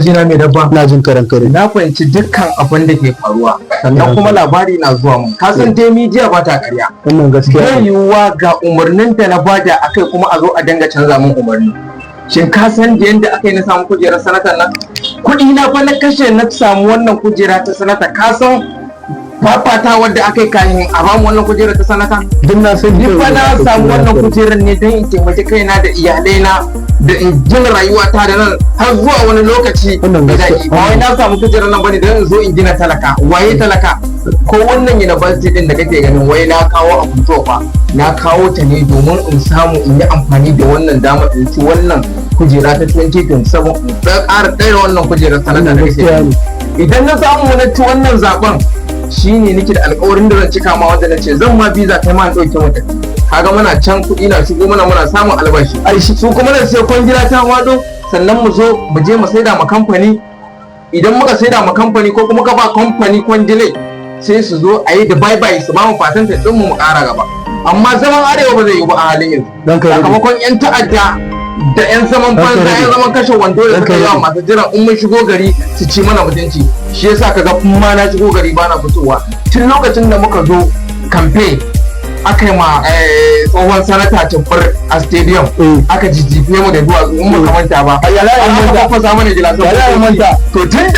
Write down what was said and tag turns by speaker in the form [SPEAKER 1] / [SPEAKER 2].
[SPEAKER 1] Jina mai dabba.
[SPEAKER 2] Ina jin karan kare.
[SPEAKER 1] Na fahimci dukkan abin da ke faruwa, sannan kuma labari na zuwa mun. Ka san dai midiya ba ta ƙarya.
[SPEAKER 2] Wannan gaskiya
[SPEAKER 1] Zai
[SPEAKER 2] ne.
[SPEAKER 1] yiwuwa ga umarnin da na bada akai kuma a zo a dinga canza min umarni. Shin ka san da yadda aka yi na samu kujerar sanatan nan? Kuɗi na fa na kashe na samu wannan kujera ta sanata. Ka san fafata wadda aka yi kayan a bamu wannan kujerar ta sanata?
[SPEAKER 2] Duk na sani.
[SPEAKER 1] Ni fa na samu wannan kujerar ne don in taimaki kaina da iyalaina da in gina rayuwata da nan har zuwa wani lokaci
[SPEAKER 2] Wannan
[SPEAKER 1] da
[SPEAKER 2] gaskiya.
[SPEAKER 1] ba wai na samu kujerar nan bane don in zo in gina talaka. Waye talaka? Ko wannan university din da kake ganin wai na kawo a fito fa, na kawo ta ne domin in samu in yi amfani da wannan dama in ci wannan kujera ta 2027, in ƙara ɗaya wannan kujerar sanata da
[SPEAKER 2] Wannan
[SPEAKER 1] kake
[SPEAKER 2] gaskiya ne.
[SPEAKER 1] Idan na samu na ci wannan zaben, shine nake da alƙawarin da zan cika ma, wanda nace zan ma biza, kai ma in ɗauke mu tafi. Kaga muna can, kuɗi na shigo mana, muna samun albashi.
[SPEAKER 2] Ai shi
[SPEAKER 1] Su kuma da sai kwangila ta wado, sannan mu zo mu je mu saida ma kamfani. Idan muka saida ma kamfani ko kuma ka ba kamfani kwangile, sai su zo a yi da bye bye, su ba mu fatan ɗin mu, mu ƙara gaba. Amma zaman arewa ba zai yi ba a halin yanzu,
[SPEAKER 2] Dan kai.
[SPEAKER 1] sakamakon yan ta'adda da yan zaman
[SPEAKER 2] Ranka
[SPEAKER 1] banza,
[SPEAKER 2] daɗe.
[SPEAKER 1] yan zaman kashe wando da
[SPEAKER 2] Ranka
[SPEAKER 1] suka yawa,
[SPEAKER 2] daɗe.
[SPEAKER 1] masu jiran in mun shigo gari su ci mana mutunci. Shi yasa kaga in ma na shigo gari bana fitowa. Tun lokacin da muka zo kamfe, aka yi ma tsohon sanata tabbar a stadium, aka jijjife mu da duwatsu, in muka manta ba.
[SPEAKER 2] Ai, ya za a
[SPEAKER 1] An
[SPEAKER 2] manta?
[SPEAKER 1] aka fasa mana gilasan
[SPEAKER 2] Ya za a manta?
[SPEAKER 1] To tun da